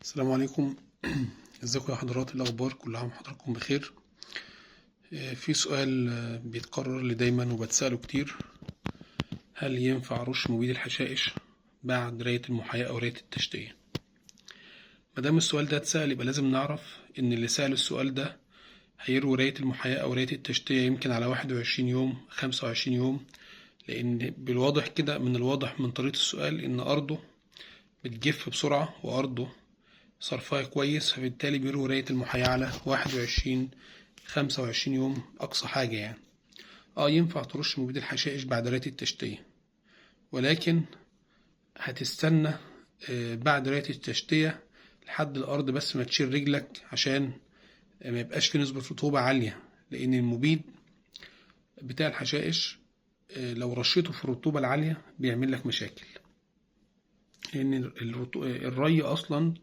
السلام عليكم. ازيكم يا حضرات؟ الاخبار؟ كل عام وحضراتكم بخير. في سؤال بيتكرر لي دايما وبتسأله كتير: هل ينفع رش مبيد الحشائش بعد رية المحاياة او رية التشتية؟ مادام السؤال ده اتسأل يبقى لازم نعرف ان اللي سأل السؤال ده هيروي رية المحاياة او رية التشتية يمكن على 21 يوم 25 يوم، لان بالواضح كده من الواضح من طريقة السؤال ان ارضه بتجف بسرعة وارضه صرفها كويس، فبالتالي بيروي رية المحاياة على 21 25 يوم أقصى حاجة يعني. ينفع ترش مبيد الحشائش بعد رية التشتية، ولكن هتستنى بعد رية التشتية لحد الأرض بس ما تشيل رجلك، عشان ما يبقاش في نسبة رطوبة عالية، لأن المبيد بتاع الحشائش لو رشيته في الرطوبة العالية بيعمل لك مشاكل، لأن الري أصلا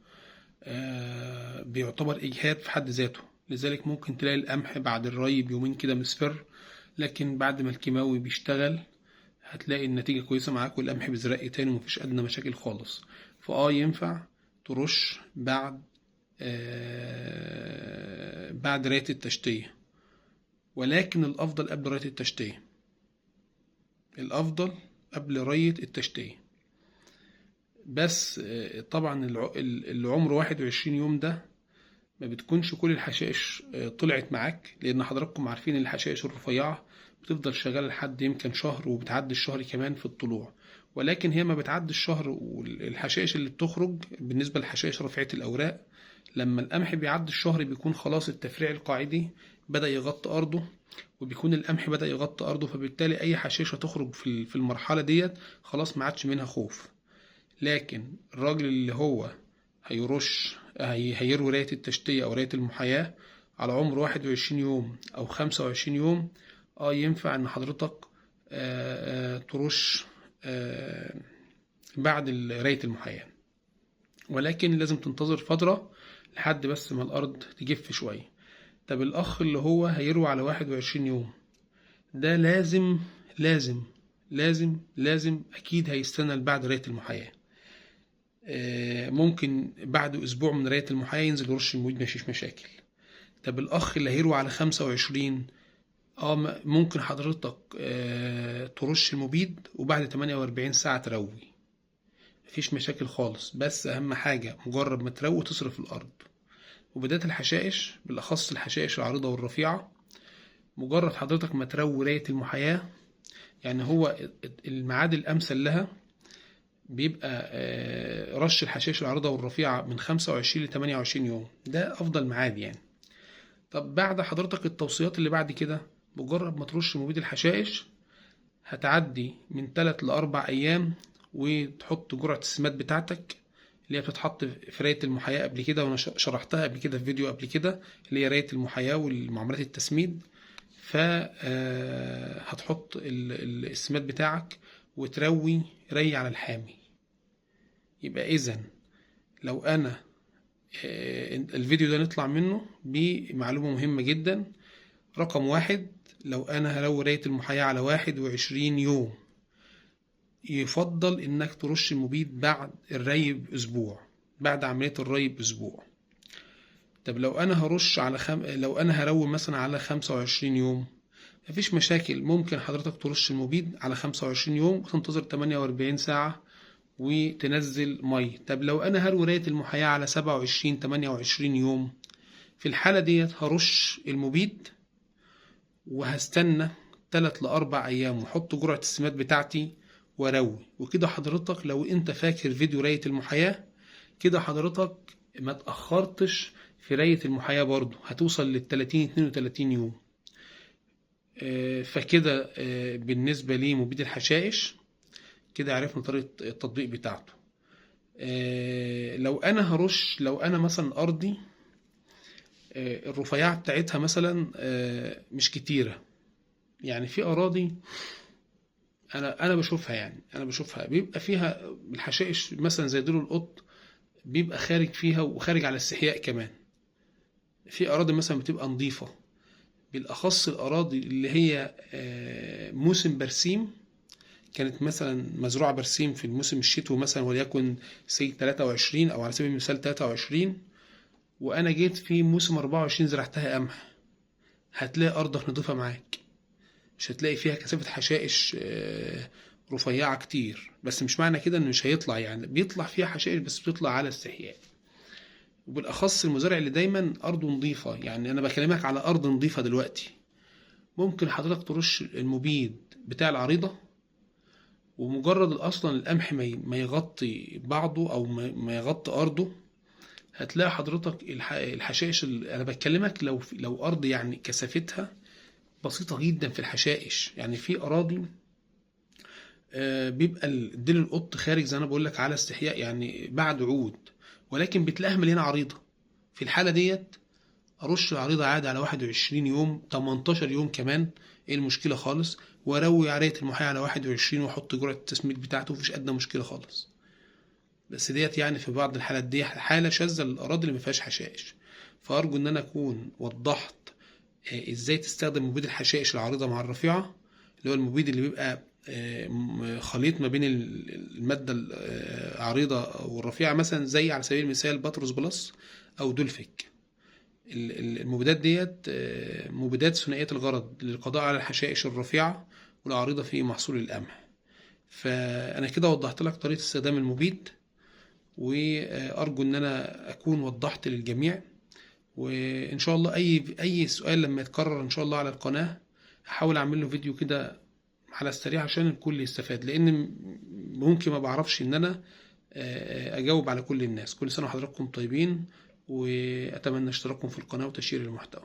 بيعتبر إجهاد في حد ذاته. لذلك ممكن تلاقي القمح بعد الري بيومين كده مصفر، لكن بعد ما الكيماوي بيشتغل هتلاقي النتيجة كويسة معاك والقمح بيزرق تاني ومفيش أدنى مشاكل خالص. ينفع ترش بعد رية التشتية، ولكن الأفضل قبل رية التشتية، الأفضل قبل رية التشتية. بس طبعا العمر 21 يوم ده ما بتكونش كل الحشائش طلعت معاك، لأن حضراتكم عارفين الحشائش الرفيعة بتفضل شغالة لحد يمكن شهر، وبتعدي الشهر كمان في الطلوع، ولكن هي ما بتعدي الشهر. والحشائش اللي بتخرج بالنسبة للحشائش رفيعة الأوراق لما القمح بيعدي الشهر بيكون خلاص التفريع القاعدي بدأ يغطي أرضه، وبيكون القمح بدأ يغطي أرضه، فبالتالي أي حشيشة تخرج في المرحلة ديت خلاص ما عادش منها خوف. لكن الراجل اللي هو هيروي رية التشتية أو رية المحاياة على عمر 21 يوم أو 25 يوم، ينفع إن حضرتك ترش بعد رية المحاياة، ولكن لازم تنتظر فترة لحد بس ما الأرض تجف شوية. طب الأخ اللي هو هيروي على 21 يوم ده لازم لازم لازم لازم أكيد هيستنى بعد رية المحاياة. ممكن بعد أسبوع من رية المحاياة ينزل يرش المبيد، مفيش مشاكل. طب الأخ اللي هيروي على 25، ممكن حضرتك ترش المبيد وبعد 48 ساعة تروي، مفيش مشاكل خالص. بس أهم حاجة مجرد ما تروي تصرف الأرض. وبداية الحشائش بالأخص الحشائش العريضة والرفيعة، مجرد حضرتك ما تروي رية المحاياة، يعني هو الميعاد الأمثل لها بيبقى رش الحشائش العريضة والرفيعة من 25 ل 28 يوم، ده أفضل ميعاد يعني. طب بعد حضرتك التوصيات اللي بعد كده، مجرد ما ترش مبيد الحشائش هتعدي من 3 ل 4 أيام وتحط جرعة السماد بتاعتك اللي هي بتتحط في رية المحاياة قبل كده، وأنا شرحتها قبل كده في فيديو قبل كده، اللي هي رية المحاياة والمعاملات التسميد. هتحط السماد بتاعك وتروي ري على الحامي. يبقى إذن لو أنا الفيديو ده نطلع منه بمعلومة مهمة جدا. رقم 1، لو أنا هروي رية المحاياة على 21 يوم، يفضل إنك ترش المبيد بعد الري بأسبوع، بعد عملية الري بأسبوع. طب لو أنا هرش على لو أنا هروي مثلا على 25 يوم، مفيش مشاكل، ممكن حضرتك ترش المبيد على 25 يوم وتنتظر 48 ساعة وتنزل مية. طب لو أنا هروي رية المحاياة على 27 28 يوم، في الحالة ديت هرش المبيد وهستنى 3 ل4 أيام وأحط جرعة السماد بتاعتي وأروي. وكده حضرتك لو أنت فاكر فيديو رية المحاياة، كده حضرتك ما تأخرتش في رية المحاياة، برضو هتوصل للتلاتين اتنين وتلاتين يوم. فكده بالنسبة لمبيد الحشائش كده عرفنا طريقة التطبيق بتاعته. لو أنا هرش، لو أنا مثلا أرضي، الرفيعة بتاعتها مثلا، مش كتيرة، يعني في أراضي أنا بشوفها، يعني أنا بشوفها بيبقى فيها الحشائش مثلا زي دول القط بيبقى خارج فيها وخارج على استحياء كمان. في أراضي مثلا بتبقى نظيفة، بالأخص الأراضي اللي هي موسم برسيم كانت مثلا مزروعة برسيم في الموسم الشتوي مثلا، وليكن سي 23 او على سبيل المثال 23، وانا جيت في موسم 24 زرعتها قمح، هتلاقي ارضك نضيفة معاك، مش هتلاقي فيها كثافة حشائش رفيعة كتير. بس مش معنى كده انه مش هيطلع، يعني بيطلع فيها حشائش بس بتطلع على استحياء. وبالاخص المزارع اللي دايما ارضه نظيفة، يعني انا بكلمك على ارض نظيفة دلوقتي، ممكن حضرتك ترش المبيد بتاع العريضة، ومجرد اصلا القمح ما يغطي بعضه او ما يغطي ارضه، هتلاقي حضرتك الحشائش انا بكلمك لو ارض يعني كثافتها بسيطة جدا في الحشائش، يعني في اراضي بيبقى ديل القط خارج زي انا بقول لك على استحياء، يعني بعد عود، ولكن بتلاقيها مليانة عريضة. في الحالة ديت ارش العريضة عادي على 21 يوم، 18 يوم كمان، ايه المشكلة خالص، واروي عرية المحاية على 21 واحط جرعة التسميد بتاعته، مفيش ادنى مشكلة خالص. بس ديت يعني في بعض الحالات دي حالة شاذة للأراضي اللي ما فيهاش حشائش. فأرجو إن أنا أكون وضحت إزاي تستخدم مبيد الحشائش العريضة مع الرفيعة، اللي هو المبيد اللي بيبقى خليط ما بين المادة العريضة والرفيعة، مثلا زي على سبيل المثال باتروس بلس أو دولفيك. المبيدات ديت مبيدات ثنائية الغرض للقضاء على الحشائش الرفيعة والعريضة في محصول القمح. فأنا كده وضحت لك طريقة استخدام المبيد، وأرجو إن أنا أكون وضحت للجميع. وإن شاء الله أي سؤال لما يتكرر إن شاء الله على القناة هحاول أعمل له فيديو كده على السريع عشان الكل يستفاد، لأن ممكن ما بعرفش إن أنا أجاوب على كل الناس. كل سنة وحضراتكم طيبين، وأتمنى اشتراككم في القناة وتشير المحتوى.